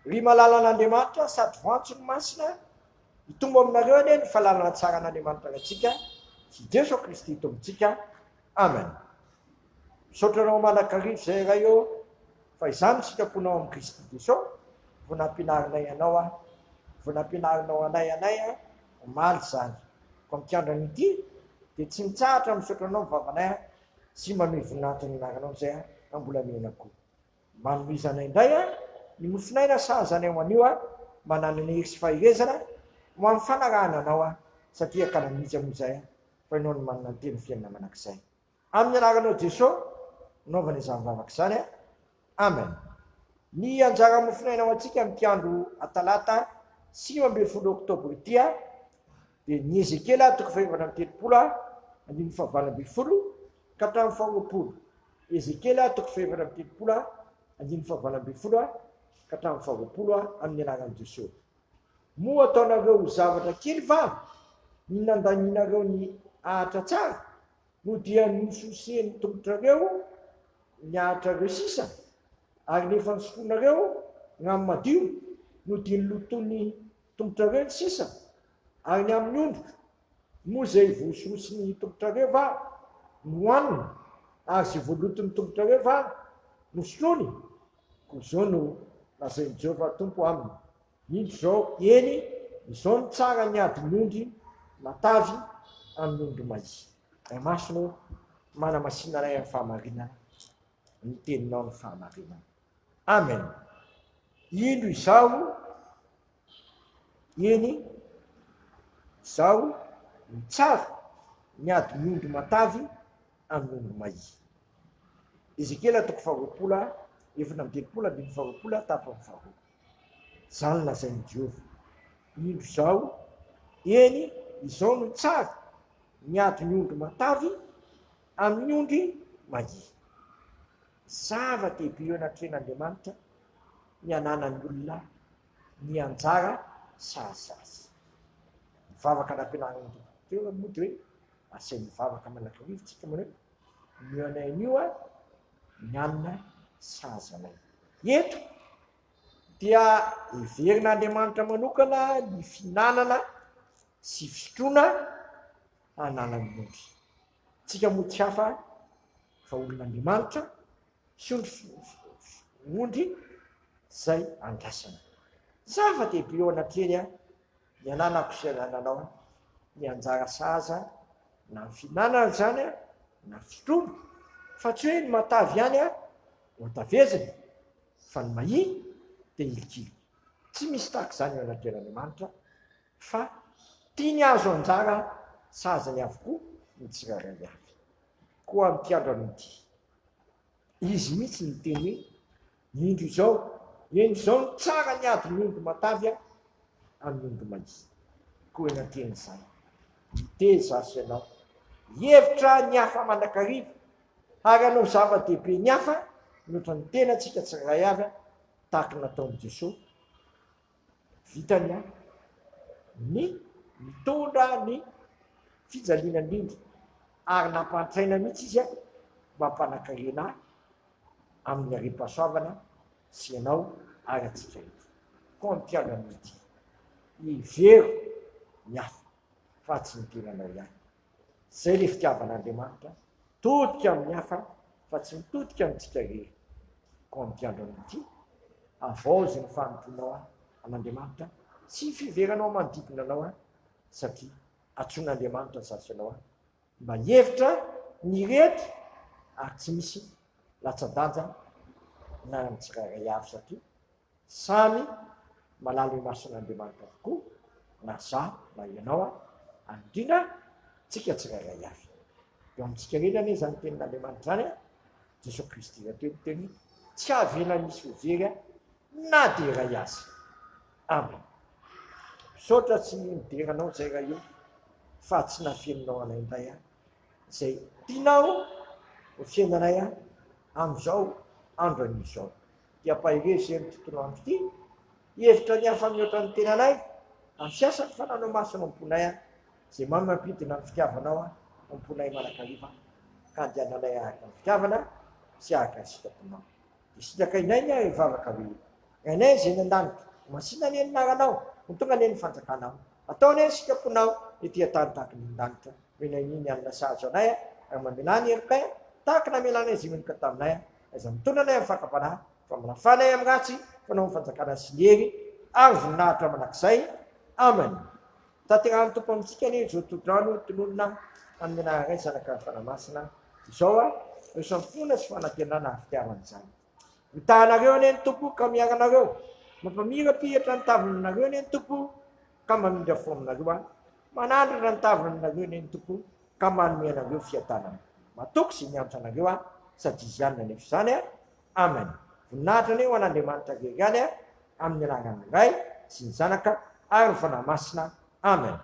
Ry malalan'Andriamanitra sady voantso ny masina, hitombo aminareo anie ny fahalalana tsara an'Andriamanitra Raintsika sy Jeso Kristy Tompontsika. Amen. Misaotra anao mandrakariva izay Ray ô, fa izany ny sitraponao amin'i Kristy Jeso, vao nampianarinay anao aho, vao nampianarinao anay anay aho, omaly izany. Koa amin'ity andro anio ity, dia tsy mitsahatra misaotra anao ny vavanay aho, sy manohy voninahitra ny anaranao izay aho, raha mbola miaina koa. Manomezana indray a ny mofonaina sahaza anay ho anio a mananana hery sy faherezana ho amin'ny fanarahana anao a satria akana mihitsy moa izay a fa ianao no manana ny teny fiainana manakizay. Amin'ny anaranao Jeso anaovana izany vavaka izany a. Amen. Ny anjara mofonaina ho antsika amin'ity andro atalata 19 oktobra ity a dia ny Ezekiela toko fahefatra amby 30 a andininy fahavalo ambin'ny folo ka hatramin'ny faharoapolo. Ezekiela toko fahefatra amby 30 a andininy fahavalo ambin'ny folo a ka hatramin'ny faharoapolo a amin'ny anaran'i Jesoa. Moa ataonareo ho zavatra kely va ny nandanianareo ny ahitra tsara no dia nososen'ny tongotrareo ny ahitrareo sisa ary ny efa nosotroinareo rano madio no dia nolotoin'ny tongotrareo ny sisa ary ny amin'ny ondriko Moa izay voasosin'ny ny tongotrareo va no hohanina, ary izay voaloton'ny tongotrareo va no sotroiny? Koa izao no lazain'i Jehovah Tompo aminy, Indro izao, eny, izao no tsara ny adin'ny ondry matavy amin'ny ondry mahia. Ray Masina ô, manamasina anay amin'ny fahamarinana, ny teninao no fahamarinana. Amen. Indro izaho Eny, izaho mitsara ny adin'ny ondry matavy amin'ny ondry mahia. Ezekiela toko faharoapolo a, 34 andininy faharoapolo a, tapany faharoa. Izany lazain'i Jehovah. Indro izaho, eny, izao no tsara ny adin'ny ondry matavy amin'ny ondry mahia. Zava-dehibe eo anatrehan'Andriamanitra ny ananan'ny olona ny anjara sahaza azy. Ny vavaka nampianarin'ny Tompo teo moa dia hoe asainy mivavaka mandrakariva isika manao hoe omeo anay anio ny hanina sahaza anay. Eto dia heverin'Andriamanitra manokana ny fihinanana sy fisotroana ananan'ny ondry. Tsika moa tsy hafa fa olon'Andriamanitra sy ondry ondry izay andrasana. Zava-dehibe eo anatrehany an, ny ananako sy anananao, ny anjara sahaza na ny fihinanana izany an, na fisotroana, fa tsy hoe ny matavy ihany an no antavezina, fa ny mahia dia ilikilika. Tsy misy tahaka izany eo anatrehan'Andriamanitra fa tiany hahazo anjara sahazany avokoa ny tsirairay avy. Koa amin'ity andro anio ity, Izy mihitsy no niteny hoe, Indro izao, eny izao no tsara ny adin'ny ondry matavy amin'ny ondry mahia. Koa eny an-teny izany, miteza azy ianao, hihevitra ny hafa mandrakariva, ary hanao zava-dehibe ny hafa mihoatra ny tenantsika tsirairay avy, tahaka ny nataon'i Jesoa. Vitany ny mitondra ny fijaliana indrindra ary nampantraina mihitsy izy mba hampanankarena ahy amin'ny harem-pahasoavana sy ianao ary antsika rehetra. Koa amin'ity andro anio ity, hevero ny hafa fa tsy ny tenanao ihany. Izay ilay fitiavan'Andriamanitra, mitodika amin'ny hafa fa tsy mitodika amintsika irery. Koa amin'ity andro anio ity, havaozy ny fanompoanao an'Andriamanitra sy ny fiheveranao manodidina anao satria antsoin'Andriamanitra izaho sy ianao mba hihevitra ny rehetra ary tsy misy latsa-danja na ny tsirairay avy satria Samy malala eo imason'Andriamanitra avokoa na za na ianao ary indrindra tsika tsirairay avy. Eo amintsika rehetra anie izany tenin'Andriamanitra izany an, Jesoa Kristy rahateo niteny hoe tsy avela misy ho very aho na dia iray aza. Amen. Misaotra sy midera anao izay Ray o fa tsy nafeninao anay indray aho izay tianao ho fiainanay amin'izao andro anio izao. Dia ampaherezo izay amin'ity tonoandro ity, hihevitra ny hafa mihoatra ny tenanay, amin'ny fiasan'ny fananao masina ao am-ponay aho, izay mamy mampidina ny fitiavanao ao am-ponay mandrakariva, ka andehananay araka ny fitiavana sy araka ny sitraponao. Dia sitraka indray ny ahy hivavaka hoe. Rainay izay any an-danitra, ho masina anie ny anaranao, ho tonga anie ny fanjakanao. Atao anie ny sitraponao ety an-tany tahaka ny an-danitra. Omena anie ny hanina sahaza anay, ary mamelà ny helokay, tahaka ny namelanay izay meloka taminay. Aiza mitondra anay amin'ny fakam-panahy, fa manafà anay amin'ny ratsy, fa anao ny fanjakana sy ny hery ary voninahitra mandrakizay. Amen. Tanterahin'ny Tompo amintsika anie izao tsodrano tononina amin'ny anaran'ny Ray, Zanaka ary Fanahy Masina izao a, ireo samy finoana sy fanantenana ary fitiavana izany. Mitaha anareo anie ny Tompo ka miaro anareo, mampamirapiratra ny tavany aminareo anie ny Tompo ka mamindra fo aminareo a, manandratra ny tavany aminareo anie ny Tompo ka manome anareo fiadanana. Matoky izay miantso anareo aho sady Izy ihany no hanefa izany a. Amen. Voninahitra anie ho an'Andriamanitra irery ihany a, amin'ny anaran'ny Ray sy ny Zanaka ary ny Fanahy Masina. Amen.